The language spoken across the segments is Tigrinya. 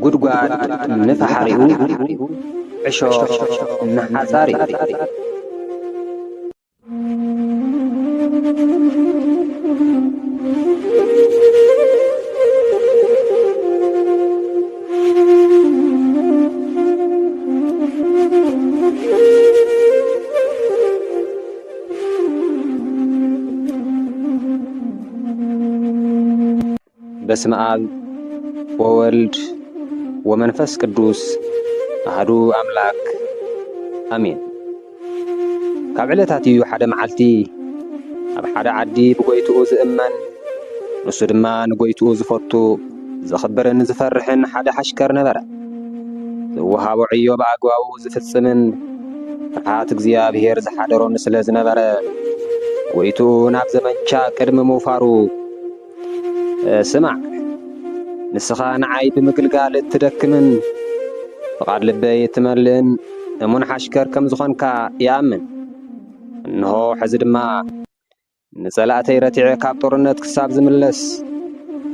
ጉድጓድ ንፈሓሪኡ፣ ዕሾኽ ንሓጻሪኡ። በስመ አብ ወወልድ ወመንፈስ ቅዱስ አሐዱ አምላክ አሜን። ካብ ዕለታት እዩ ሓደ መዓልቲ፣ ኣብ ሓደ ዓዲ ብጎይትኡ ዝእመን፣ ንሱ ድማ ንጎይትኡ ዝፈቱ፣ ዘኽብርን ዝፈርሕን ሓደ ሓሽከር ነበረ። ዝወሃቦ ዕዮ ብኣግባቡ ዝፍጽምን ፍርሃት እግዚኣብሔር ዝሓደሮን ስለ ዝነበረ፣ ጎይትኡ ናብ ዘመቻ ቅድሚ ምውፋሩ፣ ስማዕ፣ ንስኻ ንዓይ ብምግልጋል እትደክምን ፍቓድ ልበይ እትመልእን እሙን ሓሽከር ከም ዝኾንካ ይኣምን። እንሆ፣ ሕዚ ድማ ንጸላእተይ ረቲዐ ካብ ጦርነት ክሳብ ዝምለስ፣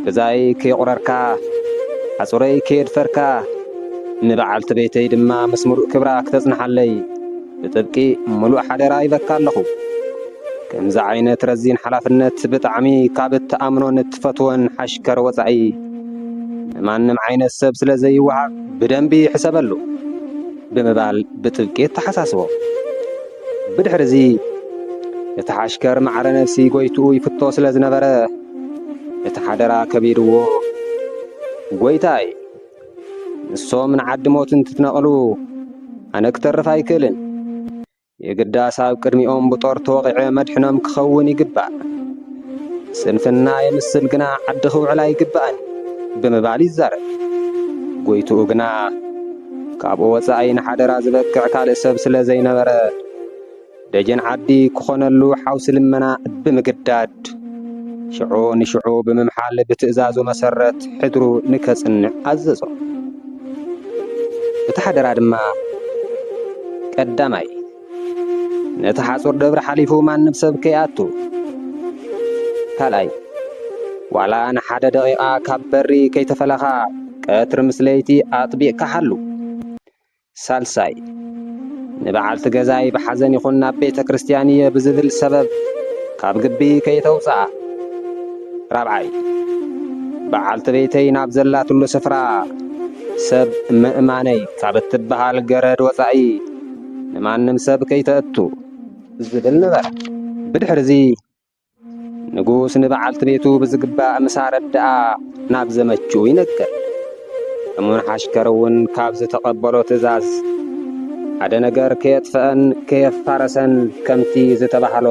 ገዛይ ከየቑረርካ፣ ሓጹረይ ከየድፈርካ፣ ንበዓልቲ ቤተይ ድማ ምስ ምሉእ ክብራ ክተጽንሓለይ ብጥብቂ ምሉእ ሓደራ ይበካ ኣለኹ። ከምዚ ዓይነት ረዚን ሓላፍነት ብጣዕሚ ካብ እትኣምኖን እትፈትዎን ሓሽከር ወጻኢ ንማንም ዓይነት ሰብ ስለ ዘይወሃብ ብደንቢ ሕሰበሉ፣ ብምባል ብጥብቂ የተሓሳስቦ። ብድሕርዚ እቲ ሓሽከር ማዕረ ነፍሲ ጎይትኡ ይፍቶ ስለ ዝነበረ፣ እቲ ሓደራ ከቢድዎ፣ ጎይታይ፣ ንሶም ንዓዲ ሞት እንትትነቕሉ፣ ኣነ ክተርፍ ኣይክእልን። የግዳስ ኣብ ቅድሚኦም ብጦር ተወቒዐ መድሕኖም ክኸውን ይግባእ። ስንፍና የምስል ግና ዓዲ ክውዕል ኣይግባእን ብምባል ይዛረብ። ጎይትኡ ግና ካብኡ ወጻኢ ንሓደራ ዝበቅዕ ካልእ ሰብ ስለ ዘይነበረ፣ ደጀን ዓዲ ክኾነሉ ሓውሲ ልመና ብምግዳድ፣ ሽዑ ንሽዑ ብምምሓል ብትእዛዙ መሰረት ሕድሩ ንከጽንዕ ኣዘዞ። እቲ ሓደራ ድማ፣ ቀዳማይ፣ ነቲ ሓጹር ደብሪ ሓሊፉ ማንም ሰብ ከይኣቱ። ካልኣይ፣ ዋላ ንሓደ ደቂቓ ካብ በሪ ከይተፈለኻ፣ ቀትሪ ምስ ለይቲ ኣጥቢቕካ ሓሉ። ሳልሳይ፣ ንበዓልቲ ገዛይ ብሓዘን ይኹን ናብ ቤተ ክርስቲያን እየ ብዝብል ሰበብ ካብ ግቢ ከይተውፅኣ። ራብዓይ፣ በዓልቲ ቤተይ ናብ ዘላትሉ ስፍራ ሰብ ምእማነይ ካብ እትበሃል ገረድ ወፃኢ ንማንም ሰብ ከይተእቱ ዝብል ነበረ። ብድሕርዚ ንጉስ ንበዓልቲ ቤቱ ብዝግባእ ምስ ኣረድኣ ናብ ዘመችኡ ይነግር። እሙን ሓሽከር እውን ካብ ዝተቐበሎ ትእዛዝ ሓደ ነገር ከየጥፈአን ከየፋረሰን ከምቲ ዝተባህሎ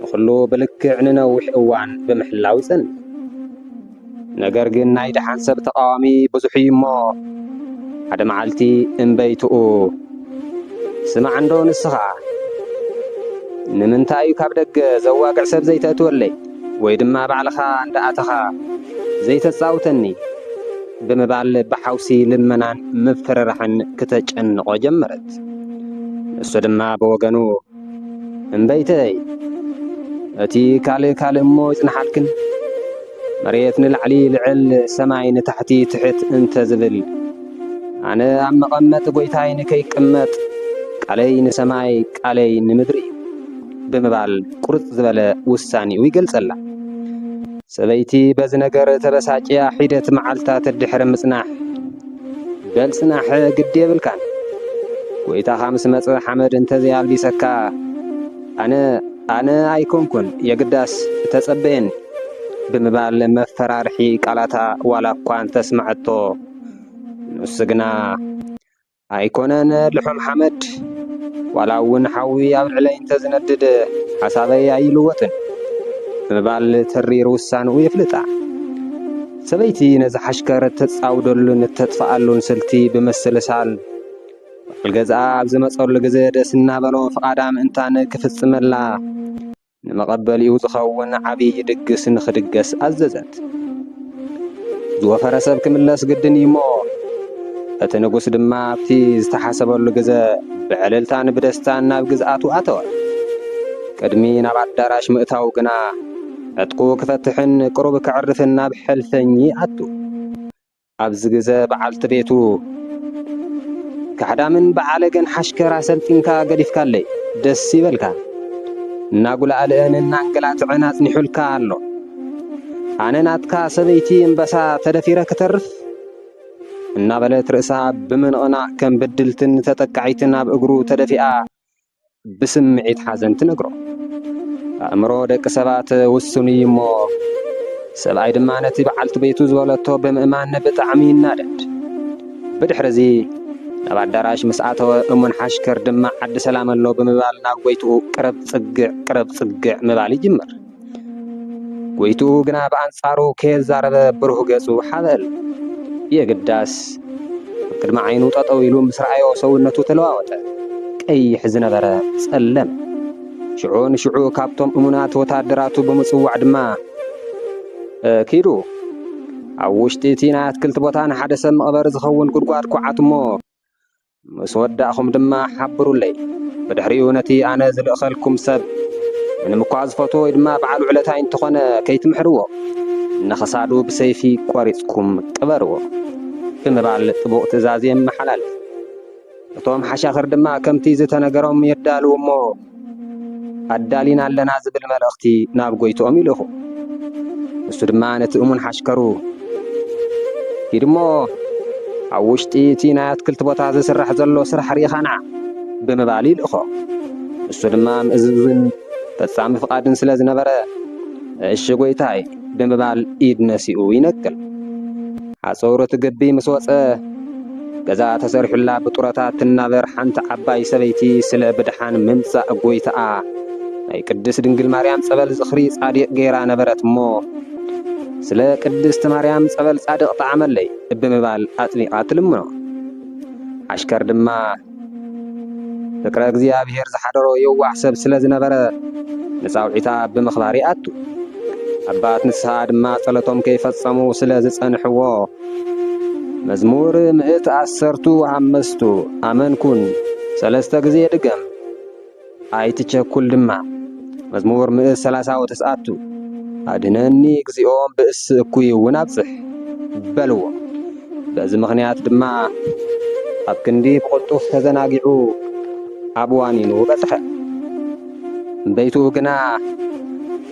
ንኹሉ ብልክዕ ንነዊሕ እዋን ብምሕላው ይጸንሕ። ነገር ግን ናይ ደሓን ሰብ ተቓዋሚ ብዙሕ እዩ እሞ፣ ሓደ መዓልቲ እምበይትኡ፣ "ስማዕ እንዶ ንስኻ፣ ንምንታይ እዩ ካብ ደገ ዘዋግዕ ሰብ ዘይተእትወለይ? ወይ ድማ ባዕልኻ እንዳኣተኻ ዘይተጻውተኒ?" ብምባል ብሓውሲ ልመናን ምፍርራሕን ክተጨንቖ ጀመረት። ንሱ ድማ ብወገኑ፣ "እምበይተይ፣ እቲ ካልእ ካልእ እሞ ይጽንሓልክን፣ መሬት ንላዕሊ ልዕል፣ ሰማይ ንታሕቲ ትሕት እንተ ዝብል፣ ኣነ ኣብ መቐመጢ ጐይታይ ንከይቅመጥ፣ ቃለይ ንሰማይ፣ ቃለይ ንምድሪ እዩ" ብምባል ቁርጽ ዝበለ ውሳኔኡ ይገልጸላ። ሰበይቲ በዚ ነገር ተበሳጭያ ሒደት መዓልታት ድሕሪ ምጽናሕ፣ "በል ጽናሕ፣ ግዲ የብልካን። ጐይታኻ ምስ መጸ ሓመድ እንተዘይኣልቢሰካ፣ ኣነ፣ ኣነ ኣይኮንኩን፣ የግዳስ ተጸበየኒ" ብምባል መፈራርሒ ቃላታ ዋላ እኳ እንተስመዐቶ፣ ንሱ ግና፣ "ኣይኮነን ልሑም ሓመድ፣ ዋላ እውን ሓዊ ኣብ ልዕለይ እንተዝነድድ ሓሳበይ ኣይልወጥን" ብምባል ተሪር ውሳንኡ የፍልጣ። ሰበይቲ ነዚ ሓሽከር እተጻውደሉን እተጥፍኣሉን ስልቲ ብምስልሳል፣ በዓል ገዝኣ ኣብ ዝመጸሉ ግዜ ደስ እናበሎ ፍቓዳ ምእንታን ክፍጽመላ ንመቐበሊኡ ዝኸውን ዓብዪ ድግስ ንኽድገስ ኣዘዘት። ዝወፈረ ሰብ ክምለስ ግድን እዩ እሞ፣ እቲ ንጉስ ድማ ኣብቲ ዝተሓሰበሉ ግዘ ብዕልልታን ብደስታን ናብ ግዝኣቱ ኣተወ። ቅድሚ ናብ ኣዳራሽ ምእታው ግና፣ ዕጥቁ ክፈትሕን ቅሩብ ከዕርፍን ናብ ሕልፈኝ ኣቱ። ኣብዚ ግዘ በዓልቲ ቤቱ፣ "ካሕዳምን በዓለገን ሓሽከር ኣሰልጢንካ ገዲፍካለይ፣ ደስ ይበልካ። እናጉላልአን እናንገላትዐን ኣጽኒሑልካ ኣሎ። ኣነ ናትካ ሰበይቲ እምበሳ ተደፊረ ክተርፍ?" እናበለት ርእሳ ብምንቕናቕ ከም ብድልትን ተጠቃዒትን ኣብ እግሩ ተደፊኣ ብስምዒት ሓዘን ትነግሮ። ኣእምሮ ደቂ ሰባት ውሱን እዩ እሞ፣ ሰብኣይ ድማ ነቲ በዓልቲ ቤቱ ዝበለቶ ብምእማን ብጣዕሚ ይናደድ። ብድሕሪ እዚ ናብ ኣዳራሽ ምስ ኣተወ፣ እሙን ሓሽከር ድማ "ዓዲ ሰላም ኣሎ" ብምባል ናብ ጎይትኡ ቅረብ ጽግዕ፣ ቅረብ ጽግዕ ምባል ይጅምር። ጎይትኡ ግና ብኣንጻሩ ከየዛረበ ብሩህ ገጹ ሓበል። የግዳስ፣ ኣብ ቅድሚ ዓይኑ ጠጠው ኢሉ ምስ ረኣዮ፣ ሰውነቱ ተለዋወጠ። ቀይሕ ዝነበረ ጸለመ። ሽዑ ንሽዑ ካብቶም እሙናት ወታደራቱ ብምጽዋዕ ድማ፣ "እ፣ ኪዱ፣ ኣብ ውሽጢ እቲ ናይ ኣትክልቲ ቦታ ንሓደ ሰብ መቕበሪ ዝኸውን ጉድጓድ ኩዓት እሞ፣ ምስ ወዳእኹም ድማ ሓብሩለይ። ብድሕሪኡ ነቲ ኣነ ዝልእኸልኩም ሰብ፣ ምንም እኳ ዝፈትዎ ወይ ድማ በዓል ውዕለታይ እንተኾነ፣ ከይትምሕርዎ፣ ንኽሳዱ ብሰይፊ ቆሪጽኩም ቅበርዎ" ብምባል ጥቡቕ ትእዛዝ የመሓላልፍ። እቶም ሓሻኽር ድማ ከምቲ ዝተነገሮም የዳልዉ እሞ፣ "ኣዳሊና ኣለና" ዝብል መልእኽቲ ናብ ጎይትኦም ይልእኹ። ንሱ ድማ ነቲ እሙን ሓሽከሩ፣ "ኪድ እሞ ኣብ ውሽጢ እቲ ናይ ኣትክልቲ ቦታ ዝስራሕ ዘሎ ስራሕ ርኢኻ ንዓ" ብምባል ይልእኾ። ንሱ ድማ ምእዙዝን ፈጻሚ ፍቓድን ስለ ዝነበረ፣ "እሺ ጎይታይ" ብምባል ኢድ ነሲኡ ይነቅል። ሓጹር እቲ ግቢ ምስ ወጸ፣ ገዛ ተሰሪሑላ ብጡረታ እትናበር ሓንቲ ዓባይ ሰበይቲ፣ ስለ ብድሓን ምምጻእ ጎይታኣ ናይ ቅድስት ድንግል ማርያም ጸበል ዝኽሪ ጻድቕ ገይራ ነበረት እሞ፣ "ስለ ቅድስት ማርያም ጸበል ጻድቕ ጠዓመለይ" ብምባል ኣጥቢቓ ትልምኖ። ሓሽከር ድማ ፍቅረ እግዚኣብሔር ዝሓደሮ የዋህ ሰብ ስለ ዝነበረ፣ ንጻውዒታ ብምኽባር ይኣቱ። ኣባት ንስሓ ድማ ጸሎቶም ከይፈጸሙ ስለ ዝጸንሕዎ፣ "መዝሙር ምእት ዓሰርቱ ወሓመስቱ ኣመንኩን ሰለስተ ግዜ ድገም፣ ኣይትቸኩል ድማ። መዝሙር ምእት ሰላሳ ወተስዓቱ ኣድነኒ እግዚኦ ብእስ እኩይ እውን ኣብጽሕ" በልዎ። በዚ ምኽንያት ድማ ኣብ ክንዲ ብቕልጡፍ ተዘናጊዑ ኣብ ዋኒኑ በጽሐ። እምበይትኡ ግና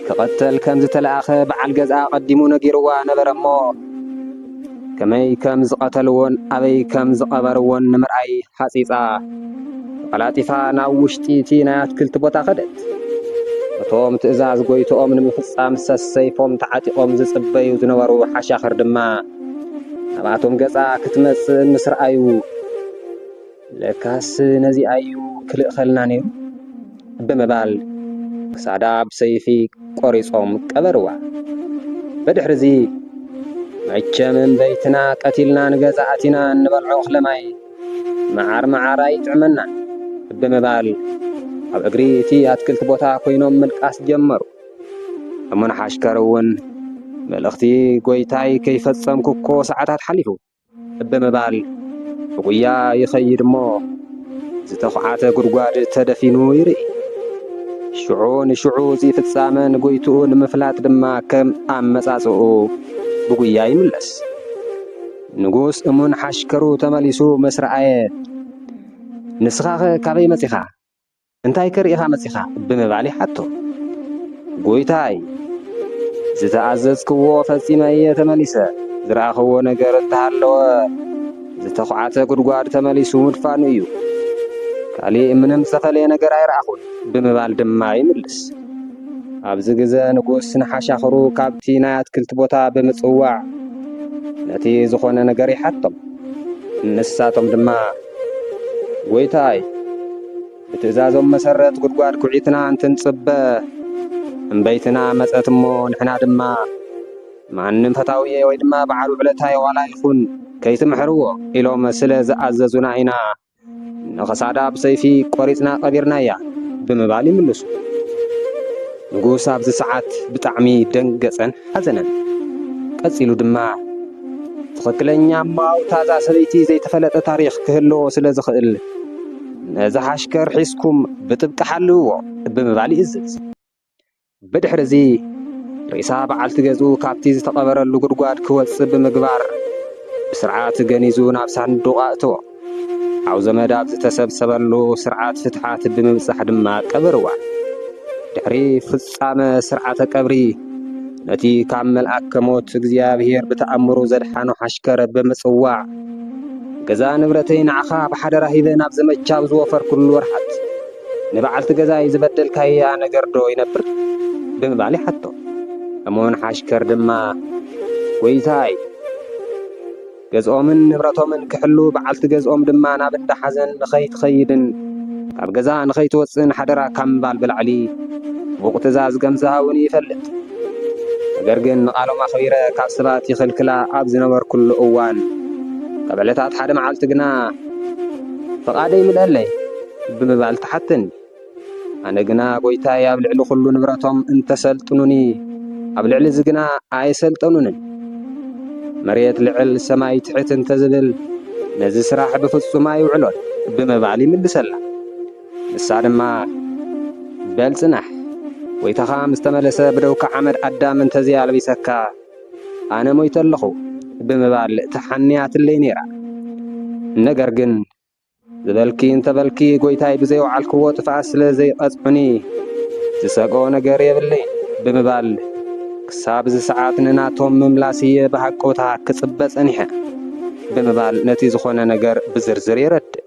ክቐተል ከም ዝተለኣኸ በዓል ገዝኣ ቀዲሙ ነጊርዋ ነበረ እሞ፣ ከመይ ከም ዝቐተልዎን ኣበይ ከም ዝቐበርዎን ንምርኣይ ሓጺጻ፣ ተቐላጢፋ ናብ ውሽጢ እቲ ናይ ኣትክልቲ ቦታ ከደት። እቶም ትእዛዝ ጎይትኦም ንምፍጻም ሰሰይፎም ተዓጢቖም ዝጽበዩ ዝነበሩ ሓሻኽር ድማ ናብኣቶም ገጻ ክትመጽእ ምስ ረኣዩ፣ "ለካስ ነዚኣ እዩ ክልእኸልና ነይሩ" ብምባል ክሳዳ ብሰይፊ ቆሪጾም ቀበርዋ። ብድሕርዚ፣ "መቸም እምበይትና ቀቲልና ንገዛ ኣቲና እንበልዖ እኽለ ማይ መዓር መዓር ኣይጥዕመናን" ብምባል ኣብ እግሪ እቲ ኣትክልቲ ቦታ ኮይኖም ምልቃስ ጀመሩ። እሙን ሓሽከር እውን፣ "መልእኽቲ ጎይታይ ከይፈጸምኩ እኮ ሰዓታት ሓሊፉ" ብምባል ብጉያ ይኸይድ እሞ፣ ዝተኹዓተ ጉድጓድ ተደፊኑ ይርኢ። ሽዑ ንሽዑ እዚ ፍጻመ ንጎይትኡ ንምፍላጥ ድማ ከም ኣመጻጽኡ ብጉያ ይምለስ። ንጉስ እሙን ሓሽከሩ ተመሊሱ ምስ ረኣየ፣ "ንስኻኸ ካበይ መጺኻ? እንታይ ከ ርኢኻ መጺኻ?" ብምባል ይሓቶ። "ጎይታይ፣ ዝተኣዘዝክዎ ፈጺመ እየ ተመሊሰ። ዝረኣኽዎ ነገር እንተሃለወ፣ ዝተኹዓተ ጉድጓድ ተመሊሱ ምድፋኑ እዩ። ካሊእ ምንም ዝተፈልየ ነገር ኣይረኣኹን" ብምባል ድማ ይምልስ። ኣብዚ ግዘ ንጉስ ንሓሻኽሩ ካብቲ ናይ ኣትክልቲ ቦታ ብምጽዋዕ ነቲ ዝኾነ ነገር ይሓቶም። ንሳቶም ድማ፣ "ጎይታይ፣ ብትእዛዞም መሰረት ጉድጓድ ኩዒትና እንትንጽበ፣ እምበይትና መጸት እሞ ንሕና ድማ ማንም ፈታውየ ወይ ድማ በዓል ውዕለታይ ዋላ ይኹን ከይትምሕርዎ ኢሎም ስለ ዝኣዘዙና ኢና ንኽሳዳ ብሰይፊ ቆሪጽና ቀቢርናያ" ብምባል ይምልሱ። ንጉስ ኣብዚ ሰዓት ብጣዕሚ ደንገጸን ሓዘነን። ቀጺሉ ድማ፣ ትኽክለኛ እማውታ እዛ ሰበይቲ ዘይተፈለጠ ታሪኽ ክህልዎ ስለ ዝኽእል፣ ነዚ ሓሽከር ሒዝኩም ብጥብቂ ሓልውዎ ብምባል ይእዝዝ። ብድሕሪ እዚ፣ ሬሳ በዓልቲ ገዝኡ ካብቲ ዝተቐበረሉ ጉድጓድ ክወጽእ ብምግባር፣ ብስርዓት ገኒዙ ናብ ሳንዱቕ ኣእተዎ። ሓው ዘመድ ኣብ ዝተሰብሰበሉ ስርዓት ፍትሓት ብምብጻሕ ድማ ቀበርዋ። ድሕሪ ፍጻመ ስርዓተ ቀብሪ፣ ነቲ ካብ መልኣከ ሞት እግዚኣብሔር ብተኣምሩ ዘድሓኖ ሓሽከረ ብምጽዋዕ፣ "ገዛ ንብረተይ ንዓኻ ብሓደራ ሂበ ናብ ዘመቻ ኣብ ዝወፈርኩሉ ወርሓት፣ ንበዓልቲ ገዛይ ዝበደልካያ ነገር ዶ ይነብር?" ብምባል ይሓቶ። እሙን ሓሽከር ድማ፣ "ጎይታይ፣ ገዝኦምን ንብረቶምን ክሕሉ፣ በዓልቲ ገዝኦም ድማ ናብ እንዳ ሓዘን ንኸይትኸይድን ካብ ገዛ ንኸይትወጽእን ሓደራካ" ምባል ብላዕሊ ጥቡቕ ትእዛዝ ከም ዝሃቡኒ ይፈልጥ። ነገር ግን ንቓሎም ኣኽቢረ ካብ ሰባት ይኽልክላ ኣብ ዝነበርኩሉ እዋን፣ ካብ ዕለታት ሓደ መዓልቲ ግና፣ "ፍቓደይ ምልአለይ?" ብምባል ተሓተኒ። ኣነ ግና፣ "ጎይታይ፣ ኣብ ልዕሊ ኩሉ ንብረቶም እንተሰልጥኑኒ፣ ኣብ ልዕሊ እዚ ግና ኣይሰልጠኑንን። መሬት ልዕል ሰማይ ትሕት እንተዝብል፣ ነዚ ስራሕ ብፍጹም ኣይውዕሎን" ብምባል ይምልሰላ። ንሳ ድማ፣ "በል ጽናሕ፣ ጎይታኻ ምስ ተመለሰ ብደውካ ሓመድ ኣዳም እንተዘይኣልቢሰካ፣ ኣነ ሞይተ ኣለኹ" ብምባል ተሓንያትለይ ነይራ። ነገር ግን፣ "ዝበልኪ እንተበልኪ፣ ጎይታይ ብዘይወዓልክዎ ጥፍኣት ስለ ዘይቐጽዑኒ፣ ዝሰግኦ ነገር የብለይን" ብምባል፣ ክሳብ እዚ ሰዓት ንናቶም ምምላስ እየ ብሃቀውታ ክጽበ ጸኒሐ ብምባል፣ ነቲ ዝኾነ ነገር ብዝርዝር የረድእ።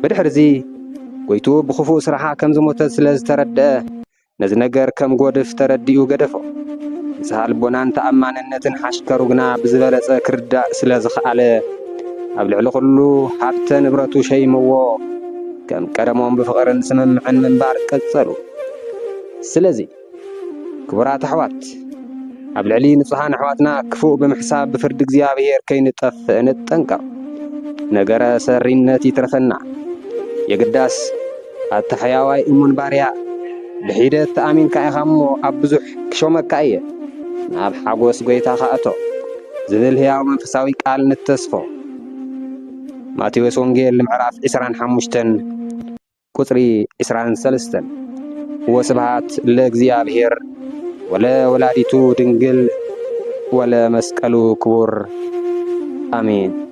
ብድሕርዚ፣ ጎይትኡ ብኽፉእ ስራሓ ከም ዝሞተ ስለ ዝተረድአ፣ ነዚ ነገር ከም ጎድፍ ተረዲኡ ገደፎ። ንስሃ ልቦናን ተኣማንነትን ሓሽከሩ ግና ብዝበለጸ ክርዳእ ስለ ዝኸኣለ፣ ኣብ ልዕሊ ኩሉ ሃብተ ንብረቱ ሸይምዎ፣ ከም ቀደሞም ብፍቕርን ስምምዕን ምንባር ቀጸሉ። ስለዚ፣ ክቡራት ኣሕዋት፣ ኣብ ልዕሊ ንጹሃን ኣሕዋትና ክፉእ ብምሕሳብ ብፍርዲ እግዚኣብሔር ከይንጠፍእ ንጠንቀቕ። ነገረ ሰሪነት ይትረፈና። የግዳስ፣ ኣታ ሕያዋይ እሙን ባርያ፣ ብሒደት ተኣሚንካ ኢኻ እሞ፣ ኣብ ብዙሕ ክሾመካ እየ። ናብ ሓጎስ ጐይታኻ እቶ ዝብል ህያው መንፈሳዊ ቃል ንተስፎ። ማቴዎስ ወንጌል ምዕራፍ ዕስራን ሓሙሽተን ቁጽሪ ዕስራን ሰለስተን። ወስብሃት ለእግዚኣብሔር ወለ ወላዲቱ ድንግል ወለ መስቀሉ ክቡር። ኣሜን።